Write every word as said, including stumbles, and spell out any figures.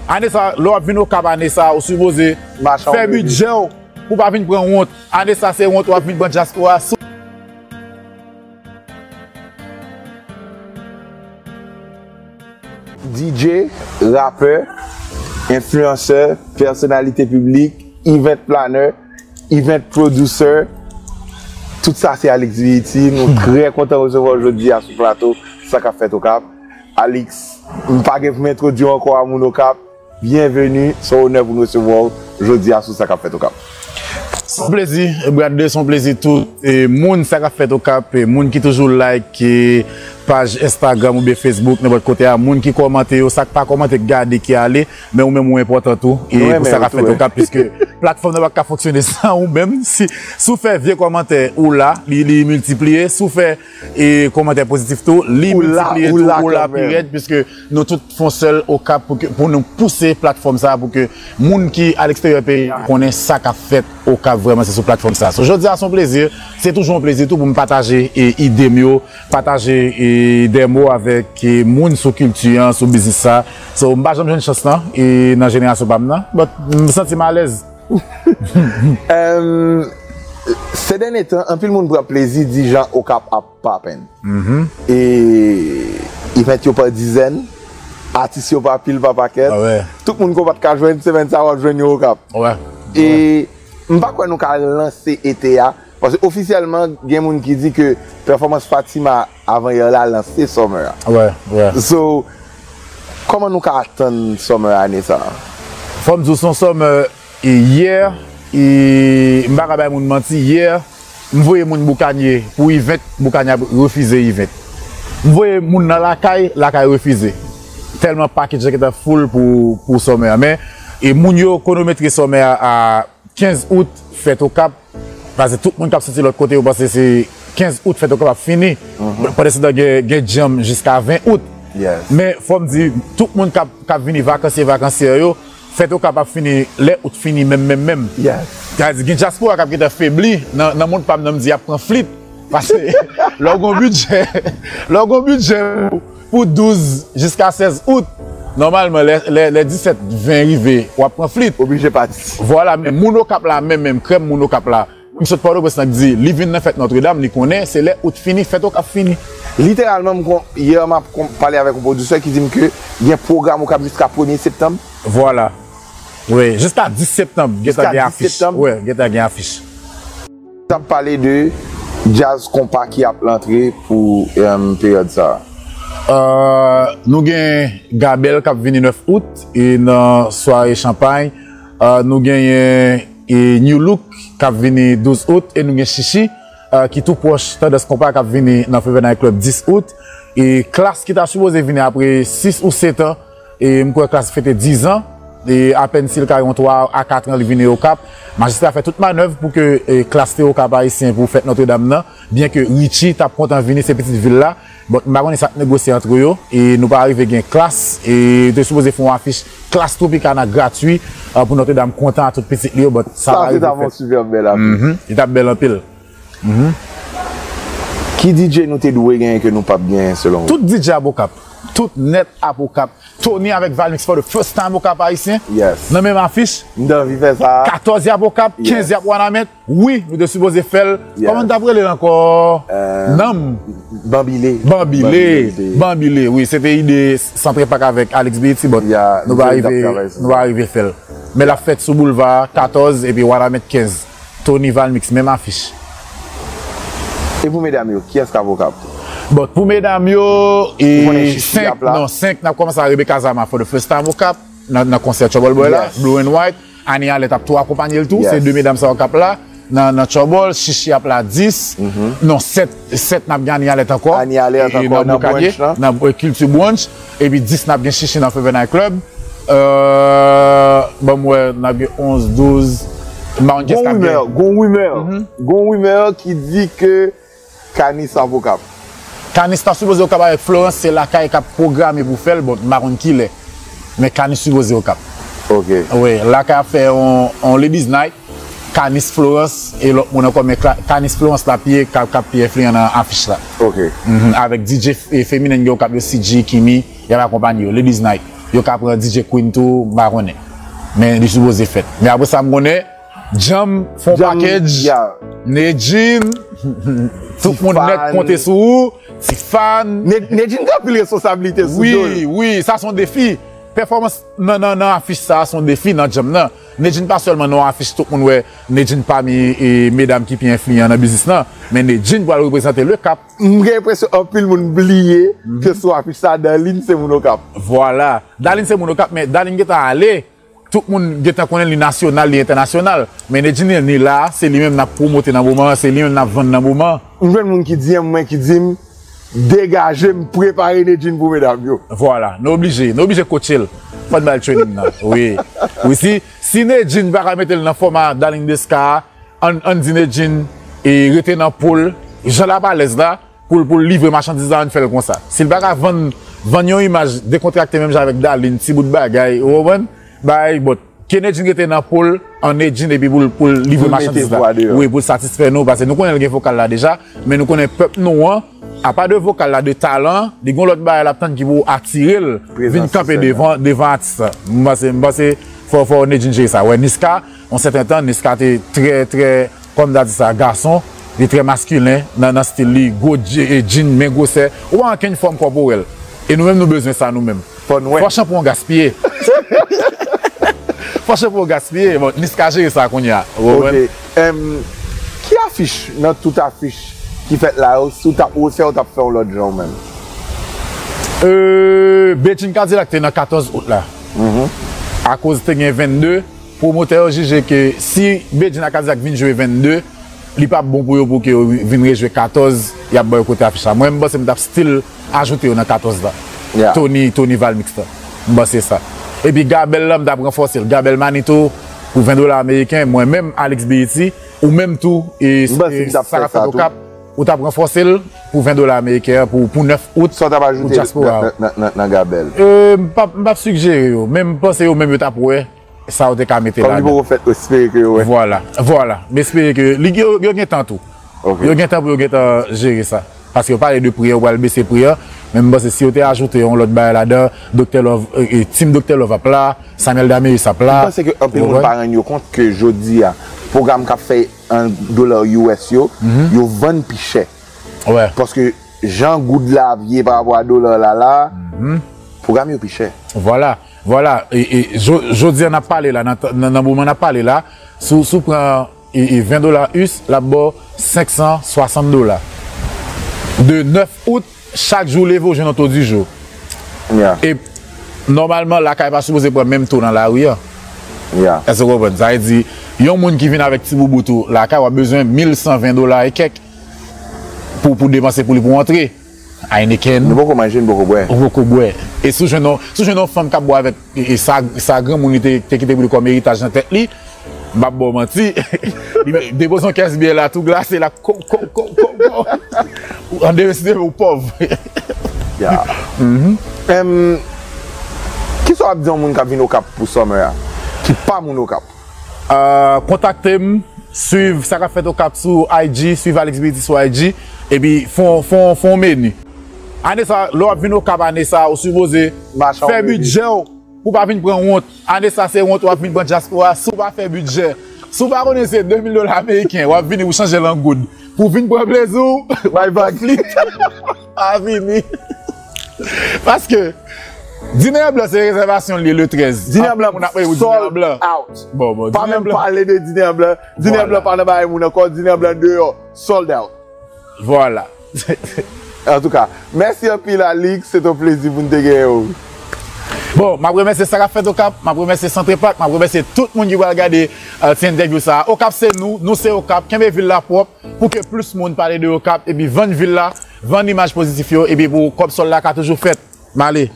Ane sa, lè w ap vin Okap ane sa, ou sipoze fè bidjè w pou w pa vin pran wont. Ane sa, se wont w ap vin pran dyaspora sou. D J, rapè, enfliyansè, pèsonalite piblik, event planner, event producer, tout sa se Alix Beauty. Nou trè kontan resevwa w jodi a sou plato Sa k ap fèt Okap. Alix, m pa gen pou m entwodui w ankò a moun Okap. Byenveni, se yon onè pou n resevwa w jodi a sou Sa k ap fèt Okap. Se yon plezi, Brad de, se yon plezi tout e, moun Sa k ap fèt Okap, e, moun ki toujou like e, paj Instagram oubyen Facebook, nenpòt kote a, moun ki kòmante yo, sa k pa kòmante, k gade, ki ale, men ou menm ou enpòtan tou e, pou Sa k ap fèt Okap, piske platfòm nan pa ka fonksyone san ou menm. Si, si w fè vye kòmantè, ou la, li, li miltipliye. Si w fè e, kòmantè pozitif tou, li miltipliye tou, ou la pi rèd, piske nou tout fè yon sèl Okap pou, ke- pou nou pouse platfòm sa a, pou ke moun ki alegsteryè peyi a konnen sa k ap fèt Okap vrèman, se sou platfòm sa a. So, jodi a, se yon plezi, se toujou yon plezi tou pou m pataje e, ide m yo, pataje e, de mo avèk e, moun sou kilti an, sou biznis sa. So, m pa janm jwenn chans lan e, nan jenerasyon pa m nan, but m santi m alèz. Em, se dènye tan, anpil moun pran plezi di jan Okap ap poppin. E event yo pa dizèn, atis yo pa pil, pa pakèt. Tout moun ke w pa t ka jwenn, semèn sa a, w ap jwenn yo Okap. E m pa kwè nou ka lanse ete a, paske ofisyèlman, gen moun ki di ke pèfòmans Fatima avanyè la lanse summer a. So, kòman nou ka atann summer ane sa a? Fò m di w, se yon summer e, yè, e, m pa ka bay moun manti, yè, m voye moun Boukanye pou event, Boukanye ap refize event. M voye moun nan lakay, lakay refize. Tèlman package la gentan full pou, pou summer a. Men, e, moun yo kwonometre summer a a kenz out, fèt Okap, paske tout moun k ap soti lòt kote, yo panse se kenz out, fèt Okap ap fini. Pandansetan, gen, gen djanm jiska ven out. Men, fò m di, tout moun k ap, k ap vini, vakansye, vakansyè yo, fèt Okap ap fini lè out fini menm, menm, menm. Sa vle di, gen dyaspora k ap gentan febli nan, nan mond pa m nan, m di y ap pran flit. Paske lè w gen yon bidjè, lè w gen yon bidjè pou, pou douz jiska sèz out, nòmalman, lè, lè, lè disèt, ven rive, w ap pran flit. Oblije pati. Vwala, men moun Okap la, menm, menm, krèm moun Okap la, m sot Pòtoprens lan k di, li vin nan fèt Nòtredam, li konnen, se lè out fini, fèt Okap fini. Literalman, m kon, yè, m ap kon, pale avèk yon pwodisè ki di m ke gen pwogram Okap jiska premye septanm. Vwala. Wi, jiska dis septanm, gentan gen afich. Wi, gentan gen afich. T ap pale de djaz konpa ki ap lantre pou, em, peryòd sa a. Euh, nou gen Gabel k ap vini nèf out e nan sware chanpay. Euh, nou genyen e New Look k ap vini douz out e nou gen Chichi, euh, ki tou pwòch Tandans Konpa k ap vini nan Fever Night Club dis out. E Klass ki ta sipoze vini apre sis ou sèt an, e m kwè Klass fete diz an, e apèn si l ka yon twa a kat an li vini Okap. Majistra fè tout manèv pou ke, e, Klass te Okap Ayisyen pou fèt Nòtredam nan, byen ke Richie t ap kontan vini, se pitit vil la. Bon, m pa konnen sa k negosye ant yo, e nou pa rive gen Klass, e yo te sipoze fè yon afich Klass Tropicana gratwi, e, pou Nòtredam kontan a tout pitit li yo, but sa pa rive fèt. Sa se ta yon sipè bèl afich. Mhm, li t ap bèl anpil. Mhm. Ki D J nou te dwe genyen ke nou p ap genyen selon ou? Tout D J ap Okap. Tout nèt ap Okap. Tony avèk Valmix for the first time Okap Ayisyen. Nan menm afich. M t anvi fè sa. Katòz y ap Okap, kenz y ap Wanament. Wi, nou te sipoze fè l. Kòman n t ap rele l ankò? Nanm. Banbile. Banbile. Banbile, wi. Se te ide Santre Pak avèk Alex Beatty, but nou pa rive, nou pa rive fè l. Men l ap fèt sou Boulva katòz epi Wanament kenz. Tony Valmix, menm afich. E pou medam yo, kiyès k ap Okap? Bon, pou medam yo, e, senk, non, senk, n ap kòmanse a Rebecca Zama for the first time Okap, nan, nan konsè Trouble Boy la, Blue and White. Annie Alert ap tou akonpanye l tou, se de medam sa yo k ap la, nan, nan Trouble, Chichi ap la dis, non, sèt, sèt n ap gen Annie Alert ankò, Annie Alert e, ankò nan Boukanye, nan, e, Culture Brunch, epi dis n ap gen Chichi nan Fever Night Club. Euh, ban m wè, n ap gen onz, douz, m pa konn kiyès k ap gen. Gon rimè, gon rimè, gon rimè ki di ke Kanis ap Okap. Kanis ta sipoze Okap avèk Florence, se Lakay k ap pwograme pou fè l, bon, m pa konn kilè. Men Kanis sipoze Okap. Ok. Wi, Lakay ap fè yon, yon Ladies Night. Kanis, Florence e lòt moun ankò, men Kla-, Kanis, Florence la pi, k ap, k ap pi enfliyan nan afich la. Ok. Mhm, avèk D J f-, e, feminen yo k ap yo C G, Kimi, y ap akonpanye yo. Ladies Night. Yo ka pran D J Queen tou, m pa konnen. Men li sipoze fèt. Men apre sa, m konnen, Djanm fè yon package, Nedjine, tout moun nèt konte sou ou, Tifan. Nedjine gen anpil responsablite sou do l. Wi, wi, sa se yon defi. Pèfòmans nan, nan, nan afich sa a se yon defi nan Djanm nan. Nedjine pa sèlman nan yon afich tout moun wè Nedjine pami e, medam ki pi enfliyan nan biznis lan. Men Nedjine pral reprezante Le Cap. M gen enpresyon anpil moun bliye ke sou afich sa a, Darline se moun Okap. Vwala. Darline se moun Okap, men Darline gentan ale. Tout moun gentan konnen li nasyonal, li entènasyonal. Men Nedjine, li la, se li menm n ap pwomote nan moman an, se li menm n ap vann nan moman an. M jwenn moun ki D M mwen, ki di m, degaje m, prepare Nedjine pou medam yo. Vwala, nou oblije, nou oblije coache l. Fò n ba l training nan. Wi. Wi, si, si Nedjine pa ka mete l nan fòma Darline Desca a, ann, ann di Nedjine, e, rete nan po l, jan l ap alèz la, pou l, pou l livre machandiz la, ann fè l konsa. Si l pa ka vann, vann yon imaj dekontrakte menm jan avèk Darline, ti bout bagay, ou konprann? Bay, but, ke Nedjine rete nan po l, an Nedjine, epi pou l, pou l livre machandiz la. Wi, pou l satisfè nou, paske nou konnen l gen vokal la deja, men nou konnen pèp nou an, apa de vokal la, de talan, li gen yon lòt bagay l ap tann ki pou atire l, vin kanpe devan, devan atis la. M panse, m panse, fò, fò Nedjine jere sa. Wè, Niska, yon sèten tan, Niska te trè, trè, kòm ta di sa, gason, li trè maskilen nan, nan stil li, gwo dje-, e, jean, men gwosè, ou pa ankenn fòm kòporèl. E nou menm, nou bezwen sa nou menm. Fò n wè. Fò chanpyon gaspiye. Fò chanpyon gaspiye. Bon, Niska jere sa kounye a. Ou konprann? Ok. Em, ki afich nan tout afich ki fèt la yo, si w t ap refè, w t ap fè yon lòt jan ou menm? Euh, Bedjine Kadilak te nan katòz out la. Akoz te gen vennde, pwomotè yo jije ke si Bedjine ak Kadilak vin jwe vennde, li p ap bon pou yo, pou ke yo vin rejwe katòz, y ap ba yo kote afich la. Mwen, m panse m t ap still ajoute yo nan katòz la. Tony, Tony Valmix la. M panse sa. Epi Gabèl la, m t ap ranfòse l. Gabèl Manito, pou ven dola ameriken, mwen menm, Alex Berry, ou menm tou, e, e sa k ap fèt Okap, ou t ap ranfòse l pou ven dola ameriken an, pou, pou nèf out, pou dyaspora. Sa w t ap ajoute nan, nan, nan, nan Gabèl? Euh, m p ap, m p ap sigjere yo, men m panse yo menm yo t ap wè sa yo te ka mete ladan. Kòm li poko fèt, espere ke yo wè. Vwala, vwala. M espere ke li, yo, yo gen tan tou. Ok. Yo gen tan pou yo gentan jere sa. Paske yo pale de pri an, yo pral bese pri an. Men m panse si yo te ajoute yon lòt bagay ladan, Doktè Love, e, e, Team Doktè Love ap la, Samuel Dameus ap la. M panse ke anpil moun pa rann yo kont ke jodi a, pwogram k ap fè an dola U S yo, yo vann pi chè. Wè. Paske jan goud la ap ye pa rapò a dola la la, pwogram yo pi chè. Vwala, vwala. E, e, jo-, jodi a n ap pale la, nan, nan, nan moman n ap pale la, si w, si w pran e, e ven dola U S, l ap ba w senk san swasant dola. De nèf out, chak jou w leve, w jwenn oto di jou. E nòmalman, lakay pa sipoze pran menm to nan lari a. Èske w konprann? Sa vle di, yon moun ki vin avèk ti boubout ou lakay, w ap bezwen mil san ven dola e kèk pou, pou depanse pou li pou antre. Heineken. Nou poko manje, nou poko bwè. Ou poko bwè. E si w jwenn yon, si w jwenn yon fanm k ap bwè avèk, e, e sa, sa granmoun li te, te kite pou li kòm eritaj nan tèt li, m p ap ba w manti. Li depoze yon kès byè la, tou glase la, ko, ko, ko, ko, ko. Ou an devesite, ou pòv. Em, kisa w ap di yon moun k ap vin Okap pou summer a, ki pa moun Okap? Ah, kontakte m, swiv sa k ap fèt Okap sou I G, swiv Alex Berry sou I G, epi fè yon, fè yon, fè yon meni. Ane sa, lè w ap vin Okap ane sa, ou sipoze fè bidjè w pou w pa vin pran wont. Ane sa, se wont w ap vin pran dyaspora si w pa fè bidjè. Si w pa konnen se de mil dola ameriken, w ap vini pou chanje l an goud. Pou vin pran plezi w, bay vag li. Pa vini. Paske, Diner Blan se rezèvasyon li le trèz. Diner Blan sold out. Bon, bon, pa menm pale de Diner Blan. Diner Blan pa nan bagay moun ankò. Diner Blan deyò. Sold out. Vwala. Antouka, mèsi anpil, Alix. Se te yon plezi pou n te genyen w. Bon, m ap remèsye sa k ap fèt Okap, m ap remèsye Centre Park, m ap remèsye tout moun ki pral gade, euh, ti entèvyou sa a. Okap se nou, nou se Okap. Kenbe vil la pwòp pou ke plis moun pale de Okap, epi vann vil la, vann imaj pozitif yo, epi pou kòb sòl la ka toujou fèt. M ale.